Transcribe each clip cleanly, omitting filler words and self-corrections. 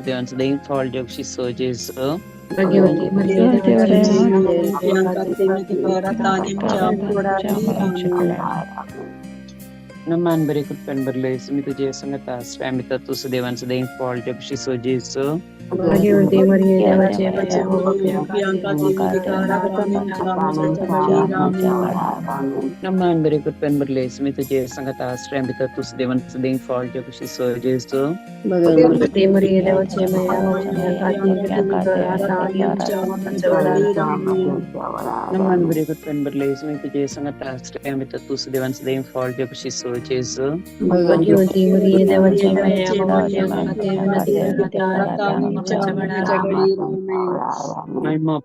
देवांचं फळ जगशी जेजू. भाग्यवती मरिये देवाची नमान बरे कृपेन भरले मी तुझे संगत आश्रय तू देवांचं फळ जगशी जेजू. भाग्यवती मरिये देवाची नमान बरे कृपेन भरले मी तुझे संगत आश्रय तू देवांचं फळ जगशी जेजू. भाग्यवती मरिये देवाची नमान बरे कृपेन भरले मी तुझे संगत आश्रय तू देवांचं फळ जगशी जेजू. भाग्यवती मरिये देवाची महिमा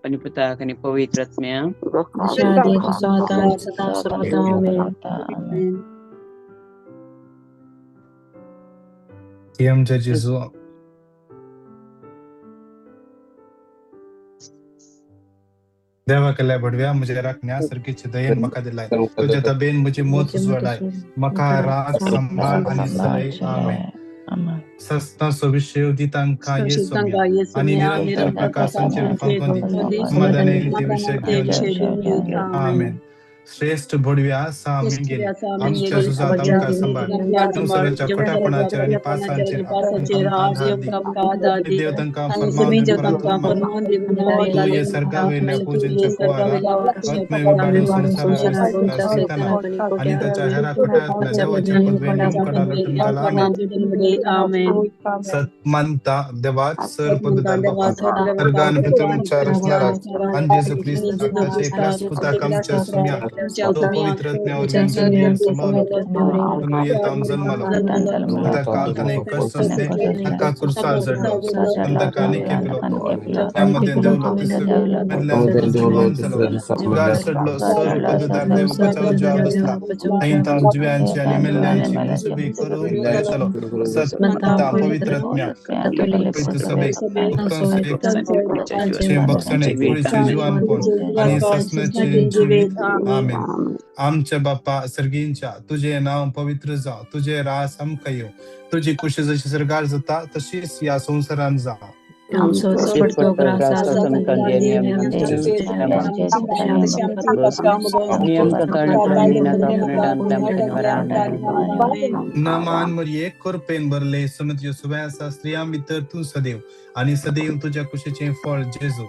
आणि पिता आणि पवित्र आत्म्या. सदा सर्वदा. आमेन. आमच्या जेजू देवा केल्या भडव्या म्हज्या राखण्या सारकीचे दयेन म्हाका दिलाय, तुज्या तबेन म्हजी मोत उजवाडाय, म्हाका राग सांबाळ आनी सलय. आमेन. सस्नाचो विशय दितांकां येसोम्या आनी निरंतर प्रकाशांचेर फांकोन दी, समाधानान ते विशय घेवन. आमेन. श्रेष्ठ भडव्या सा मिंगेल आमच्या सुजात आमकां सांबाळ, संवसाराच्या खोट्यापणाचेर आनी पासांचेर आमकां आधार दी. देव तांकां फर्मान दी, परंतु तूं ये सर्गावयल्या पूजनच्या कुवारा आत्मय विभाडून संवसाराक आसतना आनी ताच्या हेरा खोट्यांतल्या देवाच्या पदवेन उकडा लुटून घाला. आमेन. सन्मानता देवाक सर पददार बापा सर्गान पृथ्वीच्या रचणाराक आनी जेजू क्रिस्ताक ताच्या एकल्याच पुताक आमच्या सुम्या तो पवित्र आत्म्यावरवीं जन्मी समावलो येतावन जन्मलो, ताका काल ताणें कश्ट सोंसले, ताका कुर्सार चडलो, आनी ताका निकेपलो, त्यामध्ये देवलो, तिसऱ्या जिवन जालो, सुगार चडलो, सर पददार देव बापाच्या उजव्या बसला, थंय तावन जिव्यांची आनी मेल्ल्यांची मुसबी करून येतलो. सत्ता पवित्र आत्म्या पवित्र सभेक उत्तम बक्षणे कुळीचे जीवानपण आणि ससनाचे जीवित. आमेन. आमच्या बाप्पा सर्गींच्या तुझे नाव पवित्र जाव, तुझे रास आमकां येवं, तुजी कुशी जशी सर्गार जाता तशीच ह्या संवसारान जावं. आमचो पडतो ग्रास नमान मरिये कृपेन भरले समुद्र सुव्यासा स्त्रियां भितर तूं सदैव आणि सदैव तुझ्या कुशीचें फळ जेजू.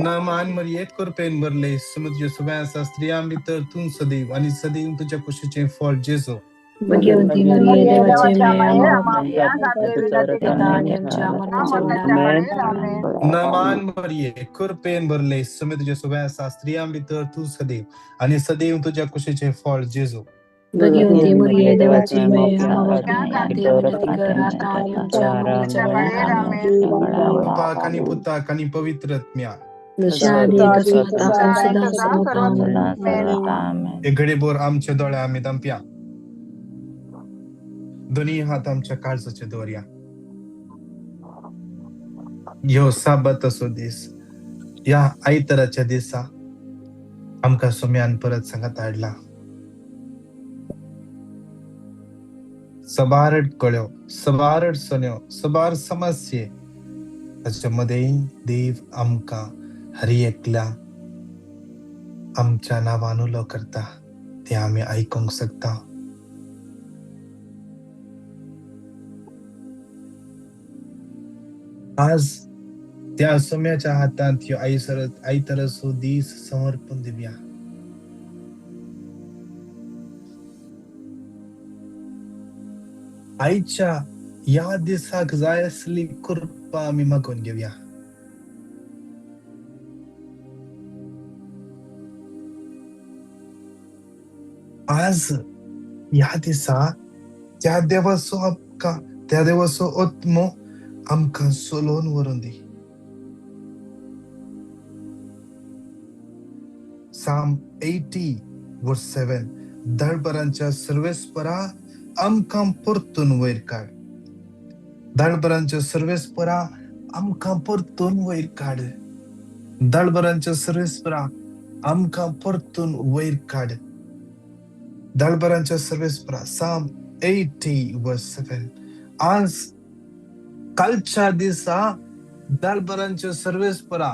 नमान मरिये कृपेन भरले समुद्र सुव्यासा स्त्रियां भितर तूं सदैव आणि सदैव तुझ्या कुशीचें फळ जेजू. नमान मरिये कृपेन भरले समुद्र सुव्यासा स्त्रियां भितर तूं सदैव आणि सदैव तुझ्या कुशीचें फळ जेजू. बापाक आणि पुताक आणि पवित्र आत्म्या. एक घडीभर आमचे दोळे आमी दांपया, दोन्ही हात आमच्या काळजाचे दवरया. ह्यो साबाताचो दीस, ह्या आयताराच्या दिसा आमकां सोम्यान परत सांगात हाडला. सबार अडकळ्यो, सबार अडचण्यो, सबार समस्ये ताच्या मदें देव आमकां हर एकल्या आमच्या नांवान उलो करता, तें आमी आयकूंक शकता. आज त्या सोम्याच्या हातांत ह्यो आयताराचो दीस समर्पण दिवया. आयच्या ह्या दिसाक जाय आसली कृपा आमी मागून घेवया. आज ह्या दिसा त्या देवाचो आमकां त्या देवाचो आत्मो आमकां चलोवन व्हरून दी. Psalm 80 verse 7, दळबरांच्या सर्वेस्परा आमकां परतून वयर काड, दळबरांच्या सर्वेस्परा आमकां परतून वयर काड, दळबरांच्या सर्वेस्परा आमकां परतून वयर काड. दळबरांच्या सर्वेस्परा, Psalm 80 verse 7. आज कालच्या दिसा दळबरांच्या सर्वेस्परा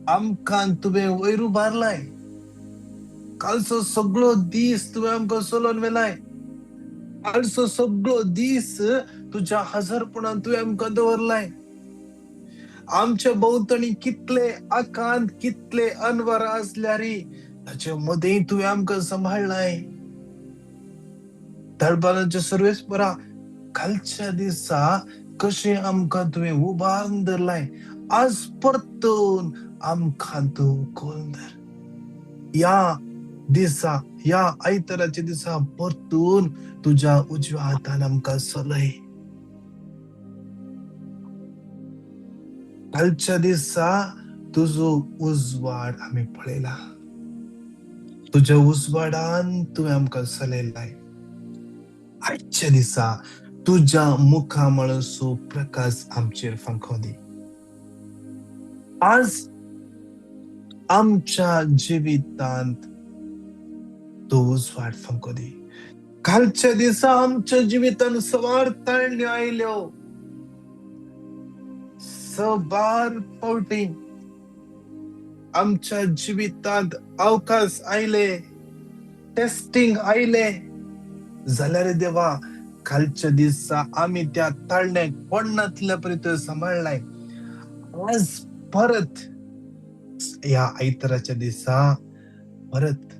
आमकां तुवें वयर उबारलाय. कालचो सगळो दीस तुवें आमकां चलोवन व्हेलाय. कालचो सगळो दीस तुज्या हजरपणान तुवें आमकां दवरलाय. आमच्या भोंवतणी कितले आकांत, कितले अनवर आसल्यारी ताचे मदें तुवें आमकां सांबाळ्ळाय. दळबरांच्या सर्वेस्परा, कालच्या दिसा कशें आमकां तुवें उबारून धरलाय, आज परतून आमकां तूं उखलून धर. ह्या दिसा, ह्या आयताराच्या दिसा परतून तुज्या उजव्या हातान आमकां चलय. कालच्या दिसा तुजो उजवाड आमी पळयला. तुज्या उजवाडान तुवें आमकां चलयलाय. आयच्या दिसा तुज्या मुखामळाचो प्रकाश आमचेर फांकोव दी. आज आमच्या जिवितांत तूं उजवाड फांको दी. कालच्या दिसा आमच्या जिवितांत सवार ताळण्यो आयल्यो. सबार फावटी आमच्या जिवितांत अवकाश आयले, टेस्टिंग आयले. जाल्यार देवा, कालच्या दिसा आमी त्या ताळण्याक पडनातल्या परी तुवें सांबाळ्ळाय. आज परत ह्या आयताराच्या दिसा परत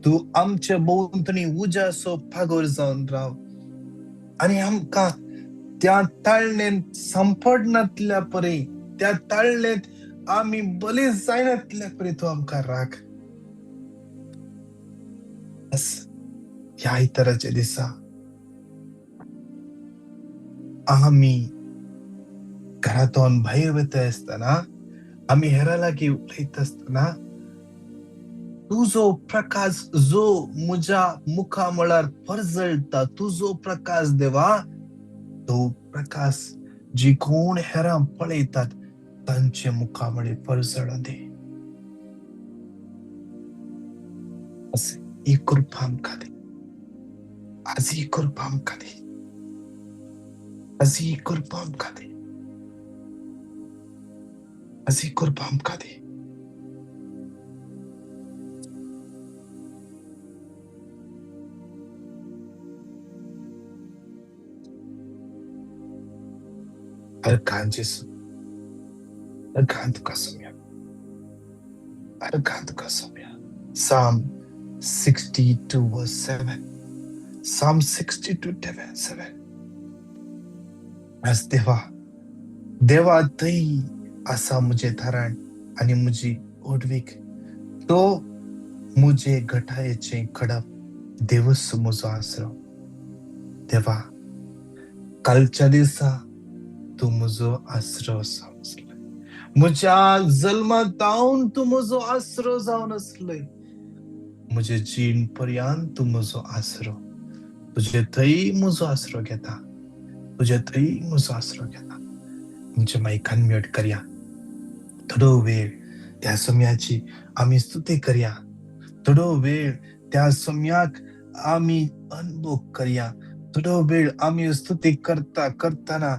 तूं आमच्या भोंवतणी उज्याचो पागोर जावन राव आनी आमकां त्या ताळणेंत सांपडनातल्या परी, त्या ताळणेंत आमी बली जायनातल्या परी तूं आमकां राख. ह्या आयताराच्या दिसा आमी घरांतून भायर वता आसतना, आमी हेरां लागीं उलयता आसतना, तुजो प्रकाश जो म्हज्या मुखामळार परजळटा, तुजो प्रकाश देवा, तो प्रकाश जी कोण हेरां पळयतात तांचे मुखामळी परजळूं दी. ही कृपा आमकां दी. आज ही कृपा आमकां दी. आज ही कृपा आमकां दी. आज ही कृपा आमकां दी. अर्गान जेसू, अर्गान तुका सोम्या, अर्गान तुका सोम्या. Psalm 62 verse 7. Psalm 62 7. आज देवा, देवा थंय आसा म्हजें धरण आनी म्हजी ओडवीक. तो म्हजे घटायेचें खडप, देवच म्हजो आसरो. देवा, कालच्या दिसा तूं म्हजो आसरो जावन आसलो. म्हज्या जल्मा तावन तूं म्हजो आसरो जावन आसलय. म्हजे जीण पर्यंत तूं म्हजो आसरो. तुजे थंय म्हजो आसरो घेता. तुजे थंय म्हजो आसरो घेता. आमच्या मायकान म्यूट करया. थोडो वेळ त्या सम्याची आमी स्तुती करया. थोडो वेळ त्या सम्याक आमी अनुभव करया. थोडो वेळ आमी स्तुती करता करतना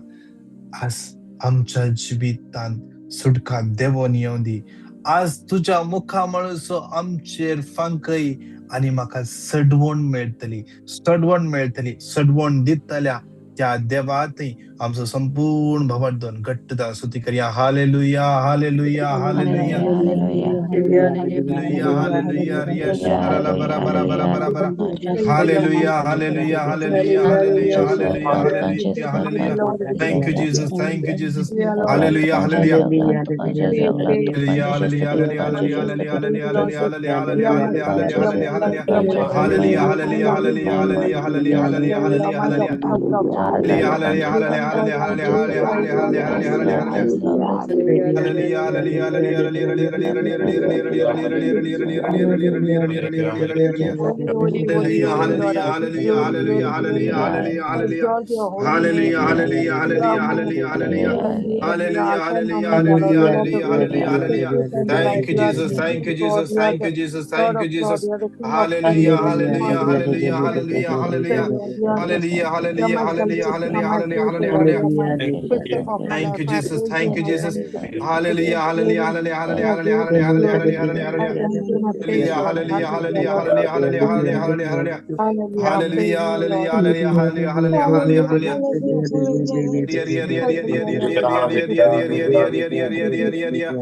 आज आमच्या जिवितांत सुटका देवोन येवं दी. आज तुज्या मुखामळचो आमचेर फांकय आनी म्हाका सडवण मेळटली, सडवण मेळटली. सडवण दितल्या त्या देवा थंय आमचो संपूर्ण भावार्थ घट्ट स्तुती करया. Hallelujah, hallelujah, hallelujah. Hallelujah, hallelujah. Riya शराला बरा बरा बरा बरा बरा. Hallelujah, hallelujah, hallelujah, hallelujah, hallelujah, hallelujah, hallelujah. Thank you Jesus, thank you Jesus. Hallelujah, hallelujah. Hallelujah, hallelujah, hallelujah, hallelujah, hallelujah, hallelujah, hallelujah, hallelujah, hallelujah, hallelujah, hallelujah, hallelujah, hallelujah, hallelujah, hallelujah, hallelujah, hallelujah. Hallelujah, hallelujah, hallelujah, hallelujah, hallelujah, hallelujah, hallelujah, hallelujah. Hallelujah, hallelujah, hallelujah, hallelujah, hallelujah, hallelujah, Hallelujah, hallelujah, hallelujah, hallelujah, hallelujah, hallelujah, hallelujah. Hallelujah, hallelujah, hallelujah, hallelujah, hallelujah. Hallelujah, hallelujah, hallelujah, hallelujah, hallelujah, hallelujah. Thank you, Jesus. Thank you, Jesus. Thank you, Jesus. Thank you, Jesus. Hallelujah, hallelujah, hallelujah, hallelujah, hallelujah. Hallelujah, hallelujah, hallelujah, hallelujah, hallelujah, hallelujah, hallelujah. Thank you, Jesus. Thank you, Jesus. Hallelujah, hallelujah, hallelujah, hallelujah, hallelujah, hallelujah, hallelujah, hallelujah, hallelujah. Hallelujah, hallelujah, hallelujah, hallelujah, hallelujah, hallelujah, hallelujah, hallelujah. Hallelujah, hallelujah, hallelujah, hallelujah, hallelujah, hallelujah, hallelujah.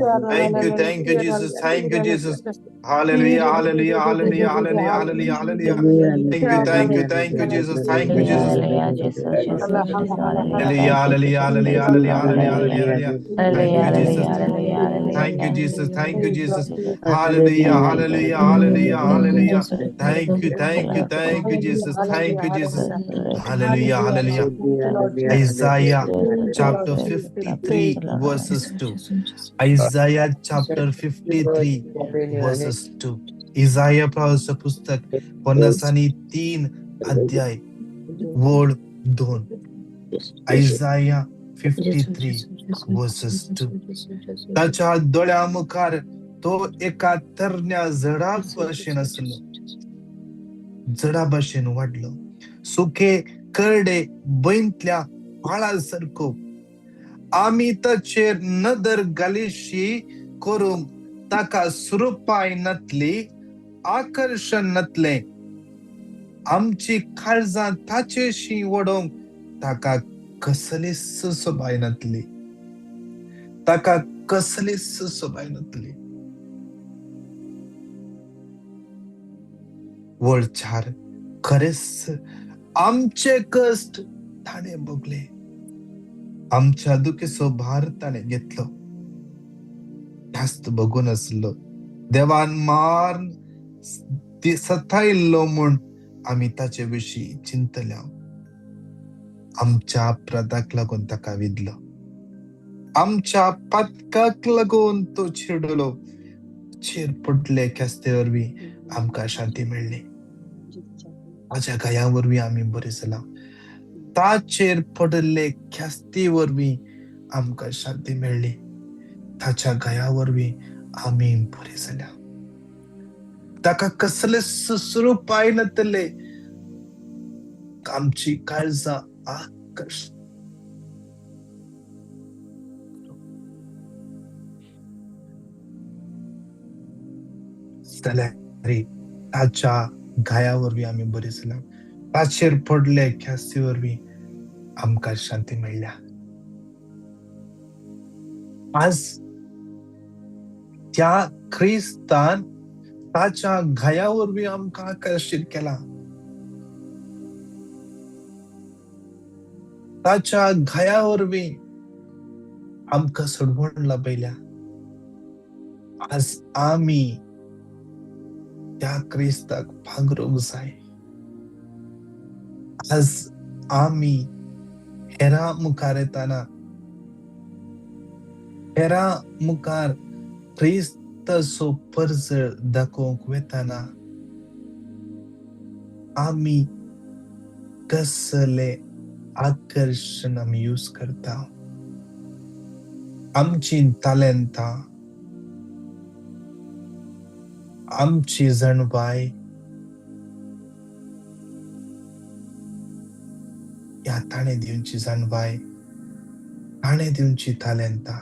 Thank you, Jesus. Thank you, Jesus. Hallelujah, hallelujah, hallelujah, hallelujah, hallelujah, hallelujah. Thank you, thank you, Jesus. Thank you, Jesus. Hallelujah, hallelujah, hallelujah, hallelujah, hallelujah, hallelujah. Thank you, Jesus. Thank you, Jesus. Thank you, Jesus. Hallelujah, hallelujah, hallelujah, hallelujah. Thank you, thank you, thank you, Jesus. Thank you, Jesus. Hallelujah, hallelujah. Isaiah chapter 53, verses 2. Isaiah chapter 53, verses 2. Isaiah प्रवासाचं पुस्तक 53 अध्याय वळ 2. Isaiah 53 verses 2. ताच्या दोळ्या मुखार तो एका तरण्या झडा भशेन आसलो, झडा भशेन वाडलो, सुके करडे बैंतल्या पाळा सारको. आमी ताचेर नदर घालिशी करूंक ताका सुरुपाय नातली, आकर्शण नातलें. आमची काळजां ताचेशी वडोवंक ताका कसलीच सोबाय नातली, ताका कसलीच सोबाय नातली. वळ 4. खरेंच आमचे कश्ट ताणें भोगले, आमच्या दुखेचो भार ताणें घेतलो. ख्यास्त भोगून आसलो, देवान मार्न सतायल्लो म्हूण आमी ताचे विशीं चिंतल्या. आमच्या अपराधाक लागून ताका विदलो, आमच्या पातकाक लागून तो चिडलो. चेर पडले ख्यास्ते वरवीं आमकां शांती मेळ्ळी, ताच्या घाया वरवीं आमी बरे जाला. ताचेर पडिल्ले ख्यास्ती वरवीं आमकां शांती मेळ्ळी, ताच्या घाया वरवीं आमी बरे जाल्या. ताका कसले सुरूपाय नातले, आमची काळजां आकर्श जाल्यार ताच्या घाया वरवीं आमी बरे जाल्या, ताचेर पडले ख्यास्ती वरवीं आमकां शांती मेळ्ळ्या. आज त्या क्रिस्तान ताच्या घाया वरवीं आमकां आकर्शीत केला, ताच्या घाया वरवीं आमकां सोडवण लाभयल्या. आज आमी त्या क्रिस्ताक पांगरूंक जाय. आज आमी हेरा मुखार येताना, हेरा मुखार क्रिस्ताचो परजळ दाखोवंक वेताना आमी कसले आकर्शण आमी यूज करता. आमची तालेंतां, आमची जाणवाय ह्या ताणें दिवची जाणवाय, ताणें दिवची तालेंतां,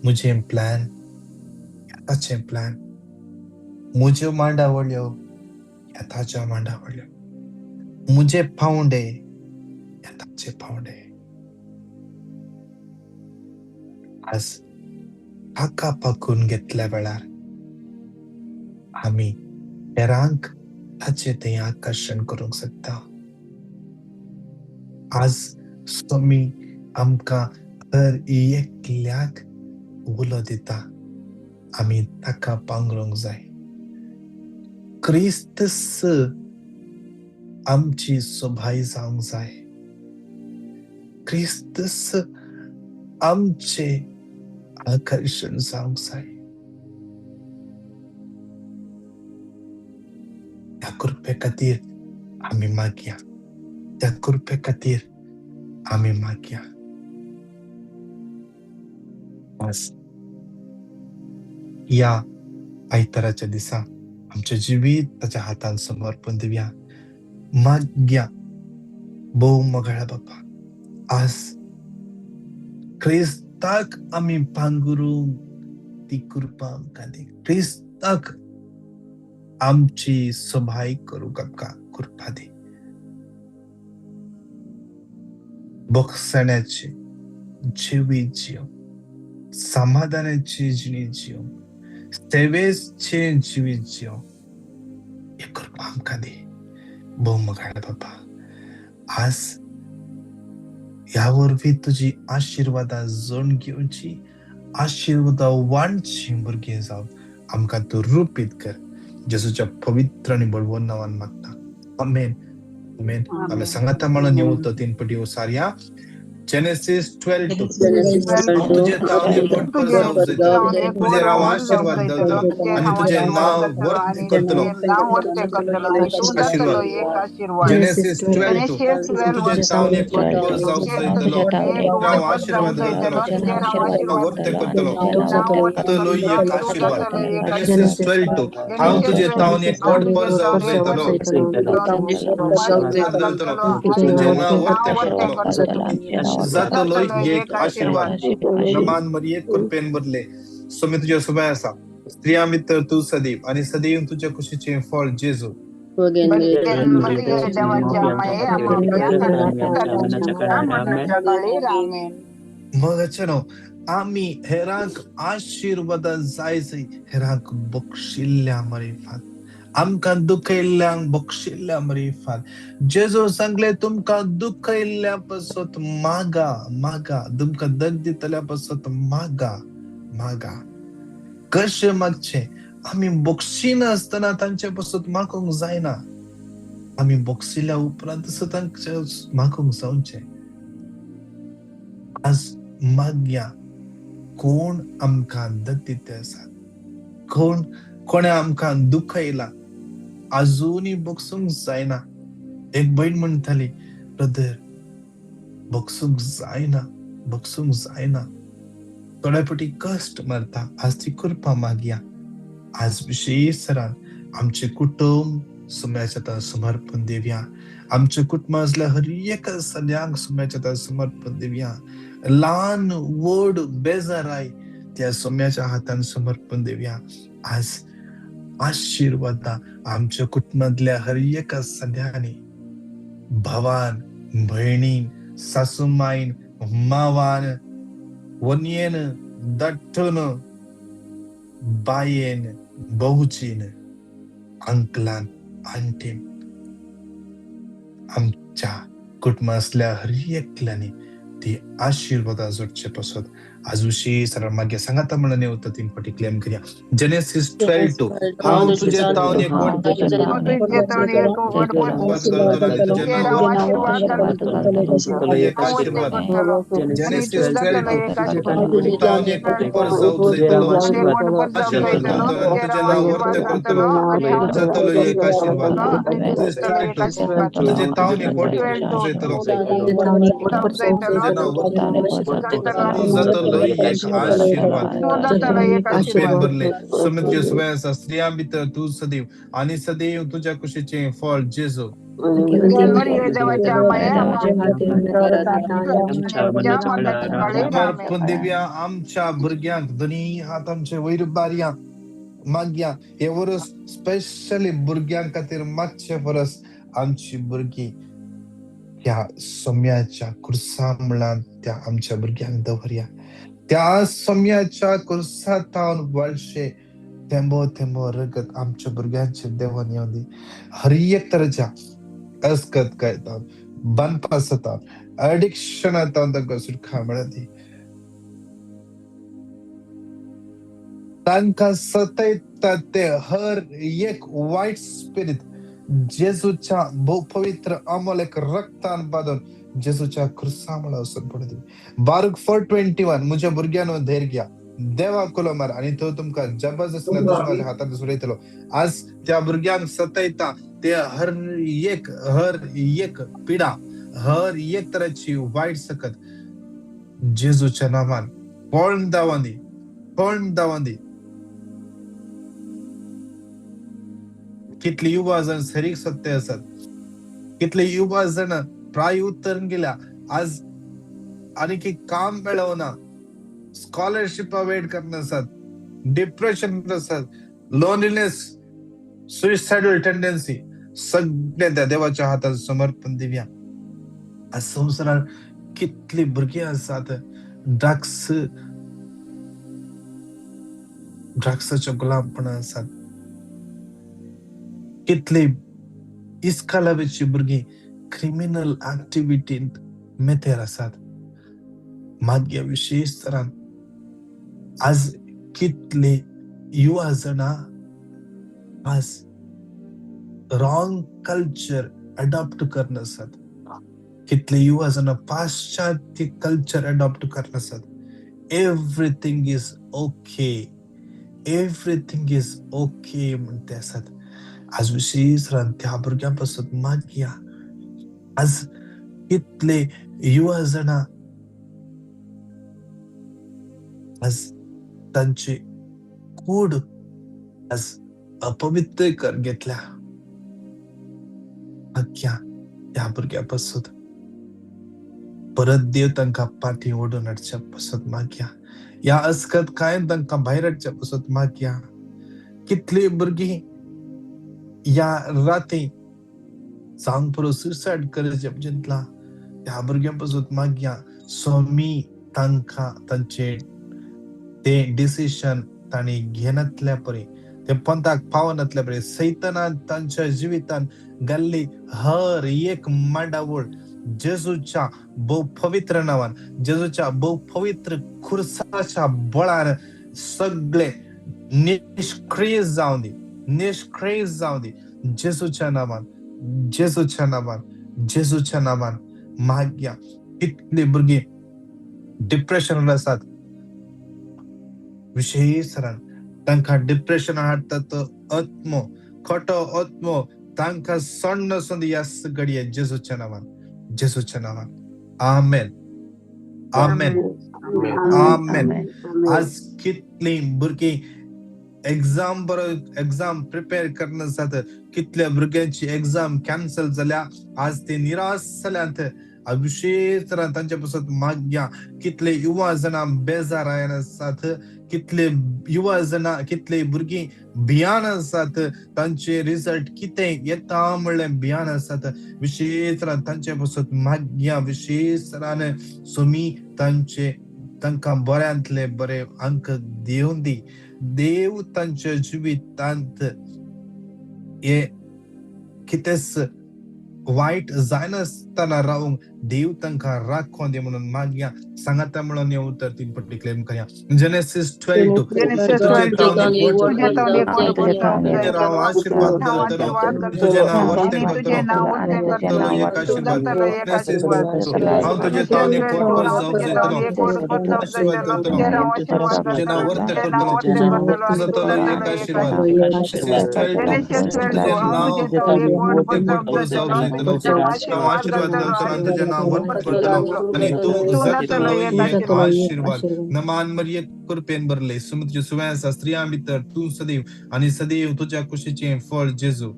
म्हजें प्लॅन ह्या ताचें प्लॅन, म्हज्यो मांडावळ्यो ह्या ताच्या मांडावळ्यो, म्हजे पावंडे ह्या ताचे पावंडे. आज ताका पाकून घेतल्या वेळार आमी हेरांक ताचें थंय आकर्शण करूंक शकता. आज स्वामी आमकां हर एकल्याक उलो दिता, आमी ताका पांगरूंक जाय. क्रिस्तस आमची सोबाय जावंक जाय, क्रिस्तस आमचे आकर्शण जावंक जाय. त्या कृपे खातीर आमी मागया, त्या कृपे खातीर आमी मागया. आज ह्या आयताराच्या दिसा आमचें जिवीत ताच्या हातान समर्पण दिवया, मागया. भोव मोगाळा बापा, आज क्रिस्ताक आमी पांगुरूंक ती कृपा आमकां दी. क्रिस्ताक आमची सभाय करूंक आमकां कृपा दी. बोगसण्याची जिवीत जियोंक, समाधानाची जिणी जियोंक, सेवेचें जिवीत जियोंक ही कृपा आमकां दी. भोव मोगाळ बाबा, आज ह्या वरवीं तुजी आशिर्वादां जोड घेवची, आशिर्वादां वांटची भुरगीं जावन आमकां तूं रुपीत कर. जेजूच्या पवित्र आनी बळवंत नांवान मागता, आमेन, आमेन. आमी सांगाता म्हणून येऊ तो तीन पटी सारया. जेनेसिस 12:2. हांव तुजें तावणी पोटभर जावंक जायतलो, तुजेर हांव आशिर्वाद घालतलो आनी तुजें नांव वर्त करतलो. आशिर्वाद. जेनेसिस 12:2. तुजें तावणी पोटभर जावंक जायतलो, हांव आशिर्वाद घालतलो, वर्त करतलो. जातलो एक आशिर्वाद. जेनेसिस 12:2. हांव तुजें तावणी पोटभर जावंक जायतलो, घालतलो, तुजें नांव वर्त करतलो. जातलो एक आशिर्वाद. रमान मरिये कृपेन भरले, स्वामी तुज्या सुबाय आसा, स्त्रियां भितर तूं सदैव आनी सदैव तुज्या कुशीचें फळ जेजू. मगाचें न्हू, आमी हेरांक आशिर्वादां जाय जाय, हेरांक बक्षिल्ल्या मरिफात, आमकां दुखयल्ल्यांक बक्षिल्ल्या मरिफात. जेजू सांगले, तुमकां दुखयल्ल्या पासत मागा, मागा, तुमकां दग दितल्या पासत मागा, मागा. कशें मागचें? आमी बक्षिनासतना तांचे पासत मागूंक जायना. आमी बक्षिल्या उपरांत तांचे मागूंक जावचें. आज मागया, कोण आमकां दग दिते आसात, कोण कोणें आमकां दुखयला, आजुनूय बक्षूंक जायना. एक भयण म्हणटाली, ब्रदर बक्षूंक जायना, बक्षूंक जायना, थोड्या फावटी कश्ट मारता. आज ती कृपा मागया. आज विशेश तरान आमचें कुटुंब सुम्याच्या हातान समर्पण दिवया. आमच्या कुटुंबांतल्या हर एका सगळ्यांक सुम्याच्या हातान समर्पण दिवया. ल्हान व्हड बेजाराय त्या सोम्याच्या हातान समर्पण दिवया. आज आशिर्वादा आमच्या कुटुंबांतल्या हर एका सगळ्यांनी, भावान, भयणीन, सासूमायन, मावान, वनयेन, दट्टून, बायेन, बहुचीन, अंकलान, आंटीन, आमच्या कुटुंबांतल्या हर एकल्यांनी ती आशिर्वादा जोडचे पासत आज विशेष मागीर सांगाता म्हणून येवता तीन फावटी क्लेम करया. जेनेसिस 12:2. हांव तुजें तावणी आशिर्वाद. जेनेसिस 12:2. तावणी पोटभर जावंक जायतलो, आशिर्वाद घालतलो आनी तुजें नांव वर्त करतलो. जातलो एक आशिर्वाद. तुजें तावणी पोटभर जायतलो, तुजें नांव जातलो एक आशिर्वाद. कृपेन भरले, स्वामी तुज्या सुबाय आसा, स्त्रियां भितर तूं सदैव आनी सदैव तुज्या कुशीचें फळ जेजू. समर्पण दिवया आमच्या भुरग्यांक. दोनी हात आमचे वयर बारया, मागया. हे वर्स स्पेशली भुरग्यां खातीर मागचे परस आमची भुरगीं ह्या सोम्याच्या कुर्सा मुळांत त्या आमच्या भुरग्यांक दवरया. त्या सोम्याच्या कुर्सा तावन वळशे थेंबो थेंबो रगत आमच्या भुरग्यांचे देवान येवन दी. हर एक तरेच्या अस्कत कायता बांदपासता अडिक्शनांत तांकां सुटका मेळत. तांकां सतयता ते हर एक वायट स्पिरीत जेजूच्या भोव पवित्र अमोल रक्तान बांदून जेजूच्या क्रुसा मुळा वचून पडू. बारूक 4:21. म्हज्या भुरग्यांनो धैर्य घ्या, देवा कुलो मार आनी तो तुमकां जबरदस्त दुश्मनाच्या हातांत सोडयतलो. आज त्या भुरग्यांक सतयता ते हर एक पिडा, हर एक तराची वायट सकत जेजूच्या नांवान पळून दावांदी, पळून दावांदी. कितले युवा जण सरीक सत्य आसात, कितले युवा जण प्राय उतरून गेल्या, आज आनी काम मेळना, स्कॉलरशिप वेट करना आसात, डिप्रेशन आसात, लोनलीनेस, सुसायडल टेंडन्सी, सगळे त्या देवाच्या हातात समर्पण दिवया. आज संवसारात कितली भुरगीं आसात ड्रग्साच्या गुलामपणा आसात, कितले इस्कालावेची भुरगीं क्रिमिनल ऍक्टिव्हिटींत मेतेर आसात. मागीर विशेष तरान आज कितले युवा जाणां आज रॉंग कल्चर अडॉप्ट करना आसात, कितले युवा जाणां पाश्चात्य कल्चर अडॉप्ट करना आसात. Everything is okay, everything is okay म्हणते आसात. आज विशेष तरान त्या भुरग्यां पासून मागया. आज कितले युवा जाणां आज तांची कूड आज अपवित्र कर घेतल्या. मागया त्या भुरग्यां पासून परत देव तांकां पाठी ओडून हाडच्या पासून मागया. ह्या अस्कत कांय तांकां भायर हाडच्या पासून मागया. कितली भुरगीं ह्या राती जावंक पुरो सुसायड करचें चिंतलां, ह्या भुरग्यां पासून मागया. स्वामी तांकां तांचे ते डिसिशन तांणी घेनातल्या परी, ते पंथाक पावनातल्या परी, सैतानान तांच्या जिवितान घाल्ली हर एक मांडावळ जेजूच्या भोव पवित्र नांवान, जेजूच्या भोव पवित्र खुर्साच्या बळान सगळे निष्क्रिय जावं दी, निष्क्रिय जावं दी जेजूच्या नांवान, जेजूच्या नांवान, जेजूच्या नांवान मागया. कितली भुरगीं डिप्रेशन आसात, विशेष तांकां डिप्रेशन हाडटा तो आत्मो, खोटो आत्मो तांकां सोडून वचून ह्या घडये जेजूच्या नांवान, जेजूच्या नांवान. आमेन, आमेन, आमेन. आज कितली भुरगीं एक्झाम बरो एक्झाम प्रिपेर करना आसात, कितल्या भुरग्यांची एक्झाम कॅन्सल जाल्या, आज ते निराश जाल्यात. विशेष तरान तांचे पासून मागया. कितले युवा जाणां बेजार आसात, कितले युवा जाणां, कितले भुरगीं भियान आसात, तांचे रिजल्ट कितें येता म्हणलें भियान आसात. विशेष तरान तांचे पासून मागया. विशेष तरान स्वामी तांचे तांकां बऱ्यांतले बरे अंक दिवन दी. देव तांच्या जिवितांत हे कितेंच वायट जायनासतना रावूंक देव तांकां राखोन दी म्हणून मागया. सांगाता म्हणून हे उतर तीन पट्टी क्लेम करया. जेनेसिस 12:2. तुझे नाव आशीर्वाद करतलो, तुझे नाव वर्ते करतलो, एक आशीर्वाद. जेनेसिस 12:2. हांव तुजे तावनी कोट जावप जातलो, आशीर्वाद करतलो, तुझे नाव वर्ते करतलो, जातलो एक आशीर्वाद. जेनेसिस 12:2. तुझे नाव कोट जावप जातलो, आशीर्वाद करतलो, तुझे नाव वर्ते करतलो आनी तूं जातलो एक आशीर्वाद. नमान मरिये कृपेन भरले, सुमतीचे सुवें आसा, स्त्रियां भितर तूं सदैव आनी सदैव तुज्या कुशीचें फळ जेजू.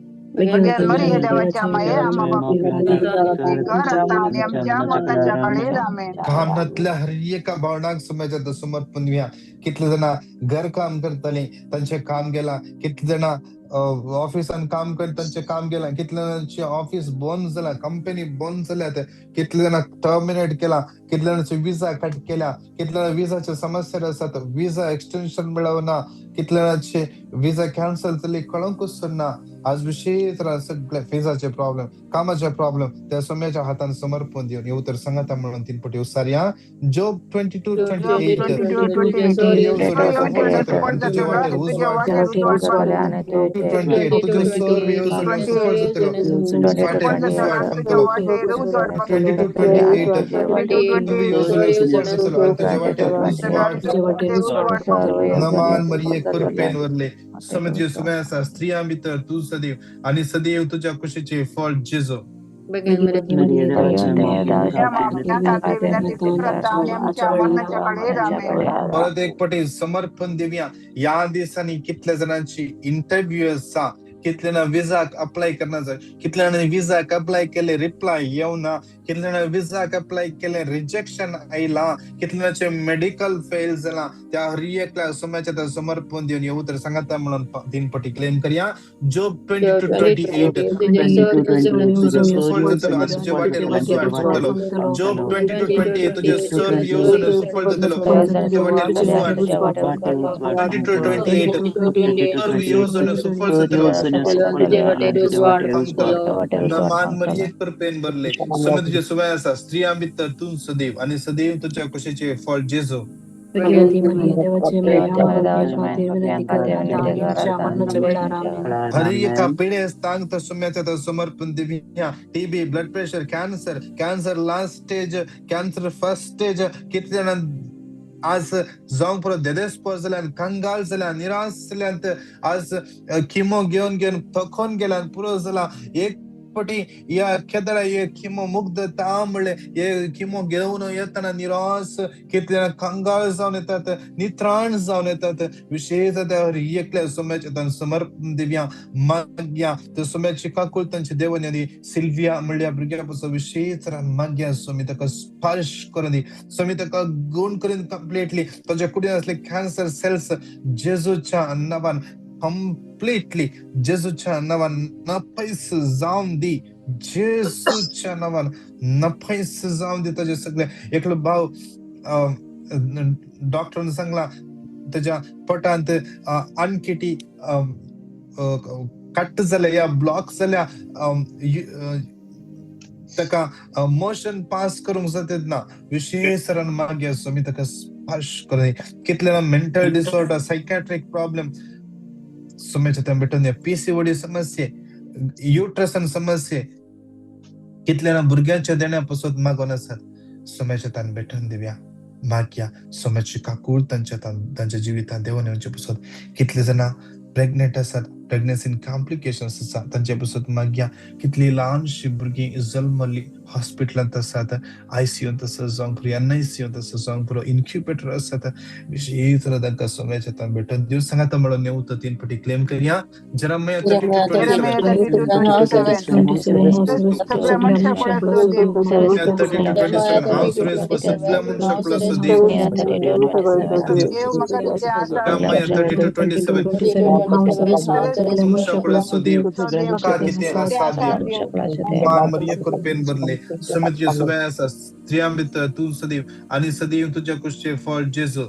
कामांतल्या हर एका भावनाक समाजात समर्पण दिवया. कितले जाणां घर काम करताली तांचें काम गेलां, कितले जाणां ऑफिसान काम कर तांचें काम गेलां, कितले जाणांचें ऑफिस बंद जालां, कंपनी बंद जाल्यात, कितले जाणांक टर्मिनेट केला, कितले जाणांचे विजा कट केल्या, कितले जाणां विजाचे समस्या आसात, विजा एक्सटेन्शन मेळना, कितल्या जाणांचे विजा कॅन्सल जाली कळोंकूच ना. आज विशेष सगळे विजाचे प्रॉब्लेम, कामाचे प्रॉब्लेम त्या सोम्याच्या हातान समर्पण दिवन येऊ तर सांगता म्हणून तीन पटी उसारया. जोब 22:28, तुझे वाटेर उजवाड. 28, तुझे सर्व येवजण्यो सफळ जातल्यो, वाटेर उजवाड फांकतलो. 22:28, तुझे येवजण्यो सफळ जातल्यो आनी तुजे वाटेर उजवाड. नमान मरिये कृपेन वरले, स्वामी तुजे सुवे आसा, स्त्रियां भितर तूं सदैव आनी सदैव तुज्या कुशीचे फळ जेजू. परत एक पटी समर्पण दिवया. ह्या दिसांनी कितल्या जाणांची इंटरव्यू आसा, कितले जाणां विजाक अप्लाय करना जाय, कितल्या जाणांनी विजाक अप्लाय केले रिप्लाय येवना, कितल्या जाणांनी विजाक अप्लाय केले रिजेक्शन आयला, कितल्या जाणांचे मेडिकल फेल जाला, त्या हर एकल्या सोम्याच्या समर्पण दिवन येऊ तर सांगता म्हणून तीन पटी क्लेम करया. जोब 22:28, सफळ जातलो आनी तुजे वाटेर उजवाड फांकतलो. जोब 22:28, तुजे सर्व येवजण्यो सफळ जातलो, तुजे वाटेर उजवाड. 22:28, सर्व येवजण्यो सफळ जातलो. नमान मरिये कृपेन भरले, स्वामी तुजे सुवे आसा, स्त्रियां भितर तूं सदैव आनी सदैव तुज्या कुशीचे फळ जेजू. हर एका पिडेस्तांक तर सोम्याच्या समर्पण दिवया. TB, blood pressure, cancer, cancer last stage, cancer first stage, कितले जाणां आज जावंक पुरो देदेस्पर जाल्यान, कंगाल जाल्यान, निराश जाल्यान, आज किमो घेवन घेवन थकोन गेल्यान, पुरो जाला. एक पटी ह्या केदळा हे किमो मुग्ध ता म्हणले हे किमो घेवन येतना निराश कितले जाणां कंगाल जावन येतात, नित्राण जावन येतात. विशेष त्या एकल्या सोम्याच्या समर्पण दिवया. माग्या त्या सोम्याची काकूळ तांची देवन दी. सिल्विया म्हणल्या भुरग्या पासून विशेष माग्या स्वामी ताका स्पर्श करून दी, स्वामी ताका गुण करून कंप्लिटली ताच्या कुडीन असले कॅन्सर सेल्स जेजूच्या नांवान कंप्लिटली, जेजूच्या नांवान नपैस जावन दी, जेजूच्या नांवान नपैस जावन दी. ताजे सगळे एकलो भाव डॉक्टरान सांगला ताज्या पोटांत आणखी कट जाल्या या ब्लॉक जाल्या, ताका मोशन पास करूंक जाता ना. विशेष मागीर स्वामी ताका स्पर्श करून. कितले मेंटल डिसऑर्डर, सायकॅट्रीक प्रॉब्लेम सोम्याच्या त्या भेटून, पीसीओडी समस्ये, युट्रसन समस्ये, कितले ना भुरग्यांच्या देण्या पासून मागून आसात, सोम्याच्या तान भेटून दिवया. मागया सोम्याची काकूळ तांच्या तांच्या जिवितांत देवन येवचे पासून. कितले जाणां प्रेग्नेंट आसात, प्रेग्नन्सीन कॉम्प्लिकेशन्स आसा तांचे पासून मागया. कितली ल्हानशी भुरगीं जल्मल्ली हॉस्पिटलांत आसात, आयसीयूंत आसा जावंक पुरो, एनआयसीयूंत आसा जावंक पुरो, इन्क्युबेटर आसात. विशेष तांकां सोम्याच्या तान भेटून दिवस सांगाता म्हणून येवतो तीन पटी क्लेम करया. Jeremiah 32:27, 32:27, हांव सुरेश सगळ्या मनशां प्लस देव. Jeremiah 32:27, मनशां देव तुका कितें आसा देव. मान मरिये कृपेन भरले, स्वामी तुजे सुवे आसा, स्त्रियां भितर तूं सदैव आनी सदैव तुज्या कुशीचे फळ जेजू.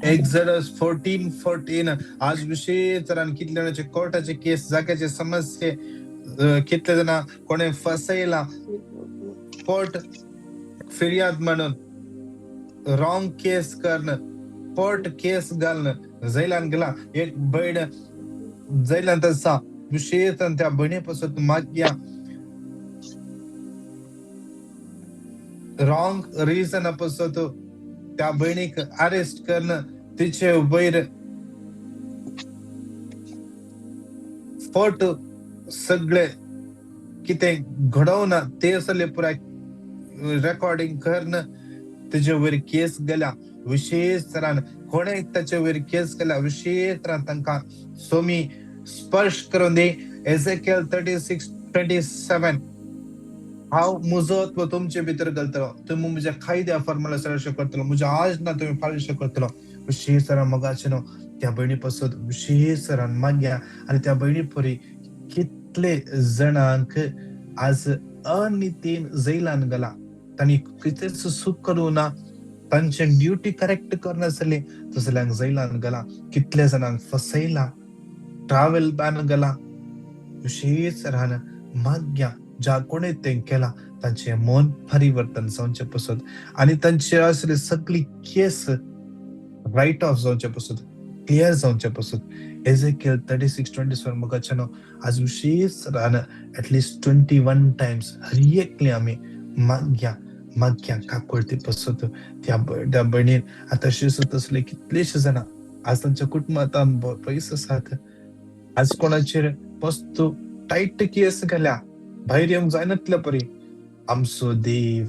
एक्झडस 14:14, आज विशेष तरान कितले जाणांचे कोर्टाचे केस, जाग्याचे समस्ये, कितले जाणां कोणे फसयला कोर्ट फिर्याद म्हणून, रॉंग केस करण, कोर्ट केस घालून जैलान गेला. एक भयण जैलांत आसा, विशेष त्या भयणी पासून मागया. रॉंग रिजन पासून त्या भयणीक अरेस्ट करण, तिचे वयर फोटो सगळे कितें घडोवन ते सगळे पुराय रेकॉर्डिंग करण, तेजे वयर केस गेल्या. विशेष तरान कोणे ताचे वयर केस केल्या, विशेष तरान तांकां सोमी स्पर्श करून दी. एझेकियल 36:27, हांव म्हजो आत्मो तुमचे भितर घालतलो, तुमी म्हज्या कायद्या फॉर्मुला सरळ करतलो, म्हज्या आजना तुमी फालिश करतलो. विशेष तरान मोगाचे न्हू त्या भयणी पासून विशेष तरान मागया. आनी त्या भयणी परी कितले जाणांक आज अनितीन जैलान गेला, तांणी कितेंच चूक करूं ना, तांचे ड्युटी करेक्ट करनासली, दुसऱ्यांक जैलान घाला, कितले जाणांक फसयला, ट्रावेल बॅन घाला. विशेष रान माग्या ज्या कोणे तें केला तांचे मन परिवर्तन जावचे पसत आनी तांचे आसली सगळी केस रायट ऑफ जावचे पसत, क्लियर जावचे पसत. एजेकियल 36:27 मुखाच्यानो आज विशेष रान एटलिस्ट 21 टायम्स हर एकली आमी माग्या माग्या काकुळती पसत त्या त्या भयणीन. आतां तसले कितलेशे जाणां आज तांच्या कुटुंबांत पयस आसात, आज कोणाचेर वस्तू टायट केस घाल्या, भायर येवंक जायनातले परी. आमचो देव,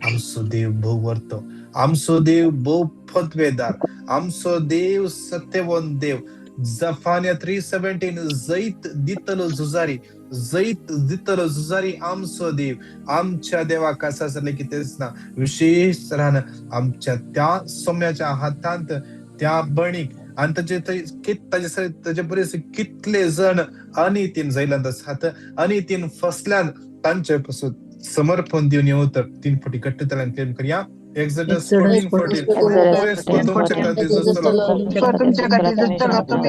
आमचो देव भोव वर्तो, आमचो देव भोव पदवेदार, आमचो देव सत्यवंत देव. जफान्या 3:17 जैत दितलो झुजारी, जैत दितलो झुजारी आमचो देव. आमच्या देवाक आसा कितेंच ना. विशेष रान आमच्या त्या सोम्याच्या हातांत त्या बणीक आनी ताजे ताजे ताजे बरेच कितले जण अनितीन जैलांत आसात, अनितीन फसल्यान, तांचे पासून समर्पण दिवन येवं तर 3 फावटी घट्ट तल्यान क्लेम करया. Exodus 14:14 तुमच्या खातीर झुजतलो, तुमच्या खातीर झुजतलो,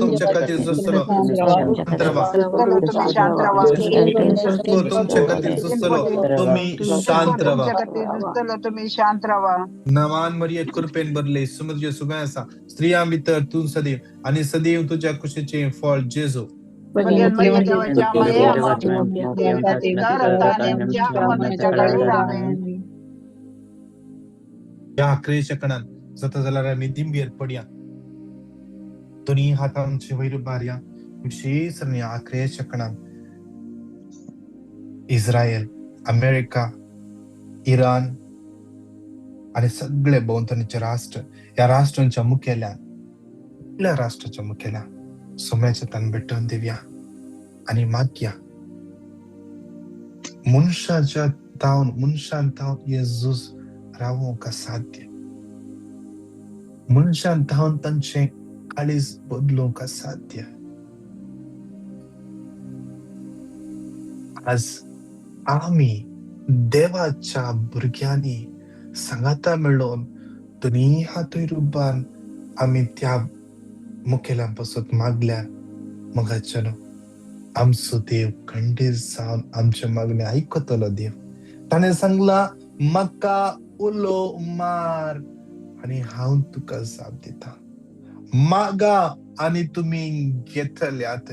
तुमच्या खातीर झुजतलो, तुम्ही शांत रावा. तुम्ही शांत रावा. नवान मरिये कृपेन भरले, सुमद्य सुगाय आसा, स्त्रियां भितर तूं सदैव आनी सदैव तुज्या कुशीचें फळ जेजू. ह्या आखरेच्या कणान जाता जाल्यार आमी दिंबेर पडया, दोनी हातांचे वयर बारया. विशेष आखरेच्या कणान इस्रायल, अमेरिका, इराण आनी सगळे भोंवतणीचे राष्ट्र, ह्या राष्ट्रांच्या मुखेल्यान, सगळ्या राष्ट्राच्या मुखेल्यान सोम्याच्या तान भेटोवन दिवया आनी मागया. मनशाच्या तावन, मनशान तावन हे झूज रावोवंक असाध्य, मनशान तावन तांचें काळीज बदलूंक असाध्य. आज आमी देवाच्या भुरग्यांनी सांगाता मेळोवन दोनी हातूय रुबान आमी त्या मुखेल्यां पासत मागल्यार मगाच्यानो आमचो देव खंडीत जावन आमचे मागणे आयकतलो देव. ताणें सांगला, म्हाका उलो मार आनी हांव तुका जाप दिता, मागा आनी तुमी घेतल्यात.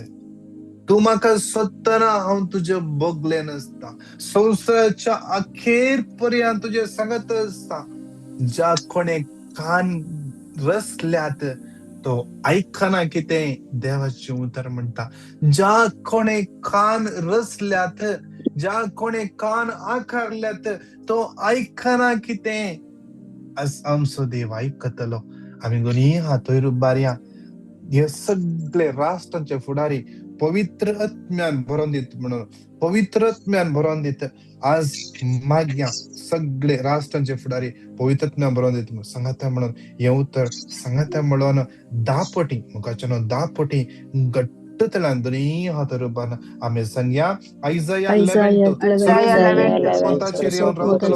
तूं म्हाका सोदतना हांव तुजे बगले नासता, संवसाराच्या अखेर पर्यंत तुजे सांगत आसता. ज्या कोणे कान रसल्यात तो आयकना कितें देवाचें उतर म्हणटा. ज्या कोणे कान रसल्यात, ज्या कोणे कान आकारल्यात तो आयकना कितें. आज आमचो देव आयकतलो. आमी दोनी हातूय बारया. हे सगळे राष्ट्रांचे फुडारी पवित्र आत्म्यान भरोवन दित म्हणून, पवित्र आत्म्यान भरोवन दित. आज मागया सगळे राष्ट्रांचे फुडारी पवित्र आत्म्यान भरोवन दित म्हणून सांगाता म्हणून हें उतर सांगाता म्हणून 10 पटी मुखाच्यानो 10 पटी घट्ट तल्यान दोनी हात रुपान आमी सांगया. आयजाया 11 स्वताचेर येवन रावतलो,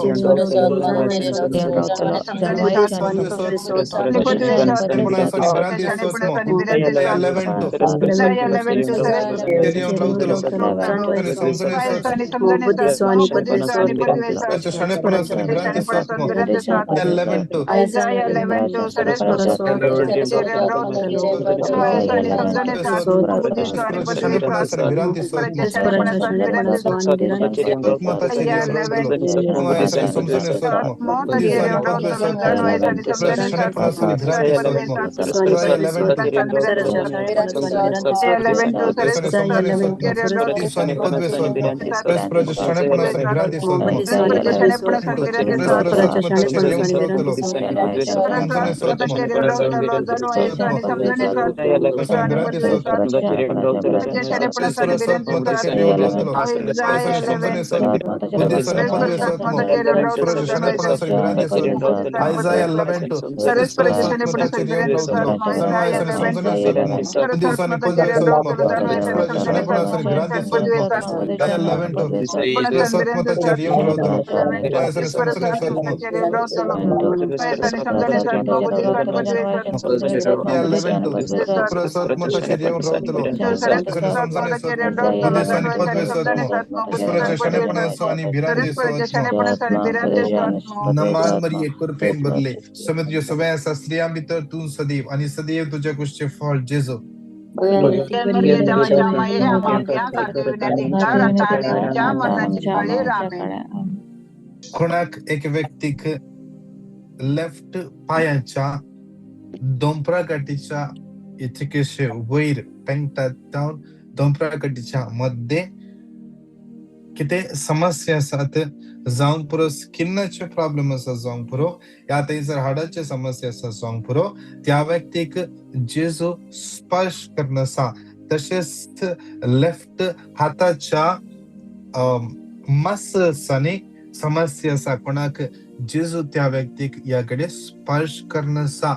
स्त्रियां भितर तूं सदैव आनी सदैव तुज्या कुशीचें फळ जेजू. कोणाक एक व्यक्तीक लेफ्ट पायांच्या दोंपरा गाठीच्या इतकेशे वयर पेंगतात जावन दोंपरा गाठीच्या मध्ये कितें समस्या आसात जावंक पुरो, स्किनाचे प्रॉब्लेम आसा जावंक पुरो, या थंयसर हाडाचे समस्या आसा जावंक पुरो, त्या व्यक्तीक जेजू स्पर्श करून आसा. तशेंच लेफ्ट हाताच्या मसल्सांनी समस्या आसा कोणाक, जेजू त्या व्यक्तीक ह्या कडेन स्पर्श करून आसा.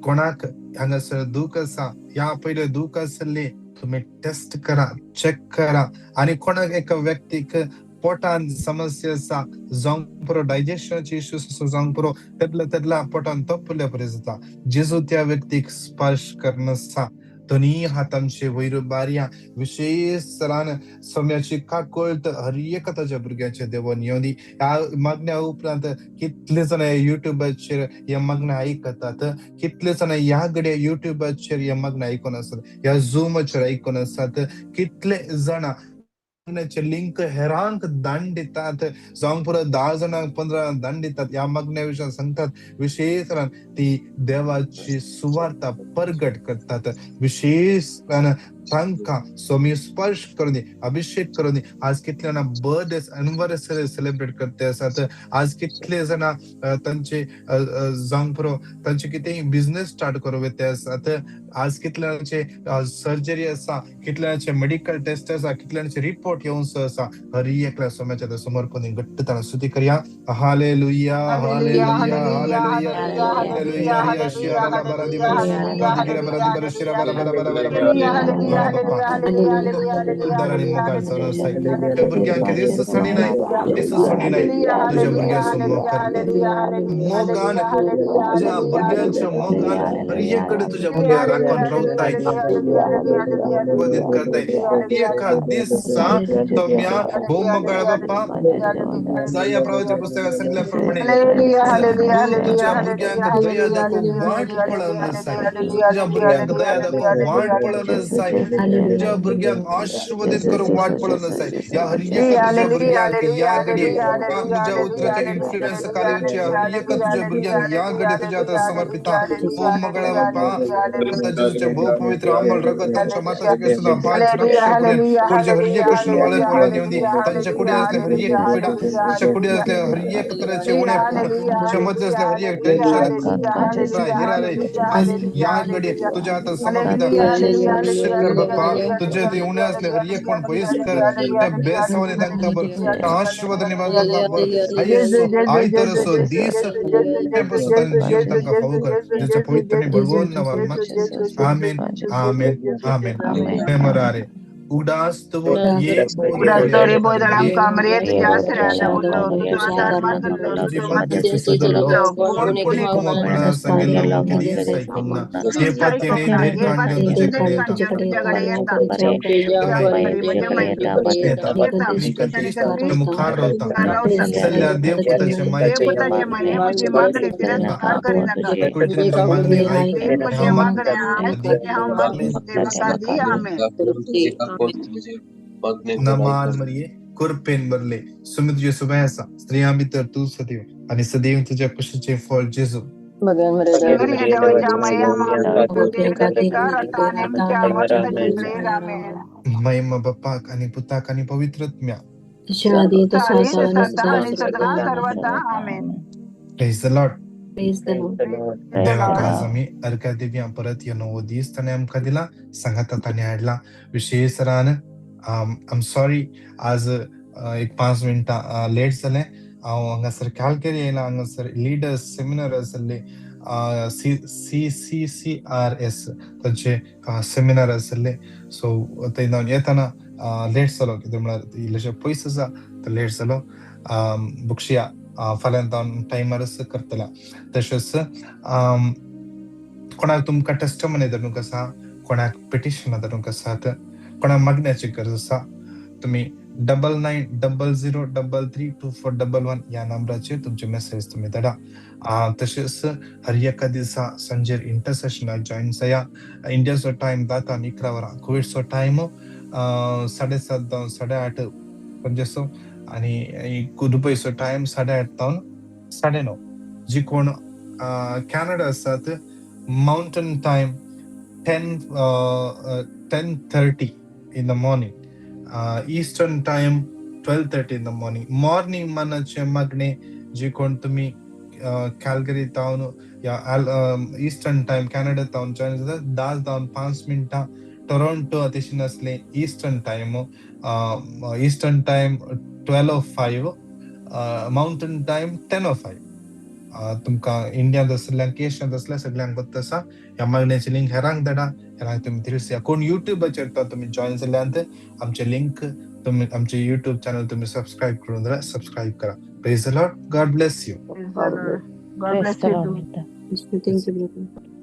कोणाक हांगासर दूख आसा, ह्या पयले दूख आसली तुम्ही टेस्ट करा, चेक करा. आनी कोणाक एका व्यक्तीक पोटान समस्या आसा जावंक पुरो, डायजेशनाचे इश्यूज आसा जावंक पुरो, तेदला तेदला पोटान तपल्या बरें जाता, जेजू त्या व्यक्तीक स्पर्श करून आसा. दोनी हातांचे वयर बारया विशेष सरान सम्याची काकळत हर एका ताच्या भुरग्यांच्या देवान येवंदी. ह्या मागण्या उपरांत कितले जाण युट्यूबाचेर ह्या मागण्या आयकतात, कितले जाण ह्या घडये युट्यूबाचेर ह्या मागण्या आयकून आसात, ह्या झुमाचेर आयकून आसात, कितले जाणां लिंक हेरांक दान दितात जावंक पुरो 10 जाणांक 15 दान दितात, ह्या मागण्या विशयान सांगतात. विशेष ती देवाची सुवार्ता परगट करतात. विशेष तांकां स्वामी स्पर्श करून दी, अभिषेक करून दी. आज कितले जाणां बर्थडे एनिवर्सरी सेलिब्रेट करते आसात, आज कितले जाणां तांचे जावंक पुरो तांचे कितेंय बिजनेस स्टार्ट करूं वयते आसात, आज कितले जाणांचे सर्जरी आसा, कितले जाणांचे मेडिकल टेस्ट आसा, कितले जाणांचे रिपोर्ट येवंचो आसा. हर एकल्या स्वाम्याच्या समर्पण घट्टताना स्तुती करया. Hallelujah, hallelujah, hallelujah, hallelujah. भुरग्यांक देस सणी नाही, देस सणी नाही, तुझ्या भुरग्यांचो मोग कर, मोगान तुझ्या भुरग्यांच्या मोगान हर एककडे तुझ्या भुरग्या राखून रावताय, करताय. एका दिसा तम्या भोवमगाळ बाप्पा जाया प्रवाच्या पुस्तकात सांगल्याप्रमाणे तुझ्या भुरग्यांक दया दाखोवंक वाट पळोवन आसाय, तुझ्या भुरग्यांक दया दाखोवंक वाट पळोवन आसाय, तुझ्या भुरग्यांक आशीर्वादित करूंक वाट पळोवन आसाय. ह्या हर एका तुझ्या भुरग्यांक ह्या घडये तुझ्या उतराच्या इन्फ्लुएन्स कार्याचे हर एका तुझ्या भुरग्यांक ह्या घडये तुझ्या हातात समर्पिता. ओम मगळा बाप्पा जेजूच्या भोव पवित्र अमोल रगत तांच्या माताच्या केसुद्धा पांच रक्षा करून पुढच्या हर एक कृष्ण वाळत वाळत येऊन दे. तांच्या कुडी असले हर एक पीडा, त्यांच्या कुडी असले हर एक तऱ्हेचे उणे, त्यांच्या मध्ये असले हर एक टेन्शन हिरारे आज या घडये तुझ्या हातात समर्पिता. कर बाप्पा तुझ्या ते उणे असले हर एक कोण पयस कर, त्या बेसवाने तांकां बर आशीर्वाद आयतरसो दीस जीव तांकां फावो कर, ज्याच्या पवित्र बळवून नांवान. आमेन, आमेन, आमेन. मेमोरारे उडास नमान मरिये कुरपेन भरले सुमित तुझे सुभायसा स्त्रियां भितर तू सदैव आणि सदैव तुझ्या कुशीचे फळ जेजू. महिमा बाप्पाक आणि पुताक आणि पवित्र आत्म्या. Praise the Lord. Praise the Lord. देवाक आज आमी अर्घा दिवया परत ह्यो नवो दीस ताणें आमकां दिला, सांगाता ताणें हाडला. विशेश आम सॉरी, आज एक 5 मिनटां लेट जालें. हांव हांगासर कॅलगरी येयला, हांगासर लिडर्स सेमिनार आसले, CCCRS तांचे सेमिनार आसले. सो थंय हांव येतना लेट जालो, कितें म्हळ्यार इल्लेशें पयस आसा तर लेट जालो. बक्षिया, फाल्यां हांव टायमारच करतलें. तशेंच कोणाक तुमकां टेस्टमनी धाडूंक आसा, कोणाक पिटिशन धाडूंक आसात, कोणाक मागण्याची गरज आसा, तुमी 9900332411 ह्या नंबराचेर तुमचे मेसेज तुमी धाडा. तशेंच हर एका दिसा सांजेर इंटरसेशनाक जॉयन जाया. इंडियाचो टायम 10 आनी 11 वरां, कुवेटचो टायम 7:30 जावन 8:30 पंजेसो आनी दुबयचो टायम 8:30 जावन 9:30. जी कोण कॅनडा आसात, mountain time 10:30 in the morning, eastern time 12:30 in the morning. Morning मनाचे मागणे जे कोण तुमी कॅलगरी तावन या ईस्टर्न टायम कॅनडा तावन जॉयन जाता 10 जावन 5 मिनटां. टोरोंटो तशें नासलें eastern time 12:05, mountain time 10:05. तुमकां इंडियांत आसल्ल्यांक, एशियांत आसल्या सगळ्यांक गोत्त आसा. ह्या मागण्याची लिंक हेरांक धाडा, हेरांक तुमी दिवया. कोण युट्यूबाचेर तो तुमी जॉयन जाल्यांत, आमचे लिंक तुमी आमचे युट्यूब चॅनल तुमी सबस्क्रायब करून जाल्यार सबस्क्रायब करा. Praise the Lord. God bless you. Praise the Lord. God bless you too. Thank you, brother.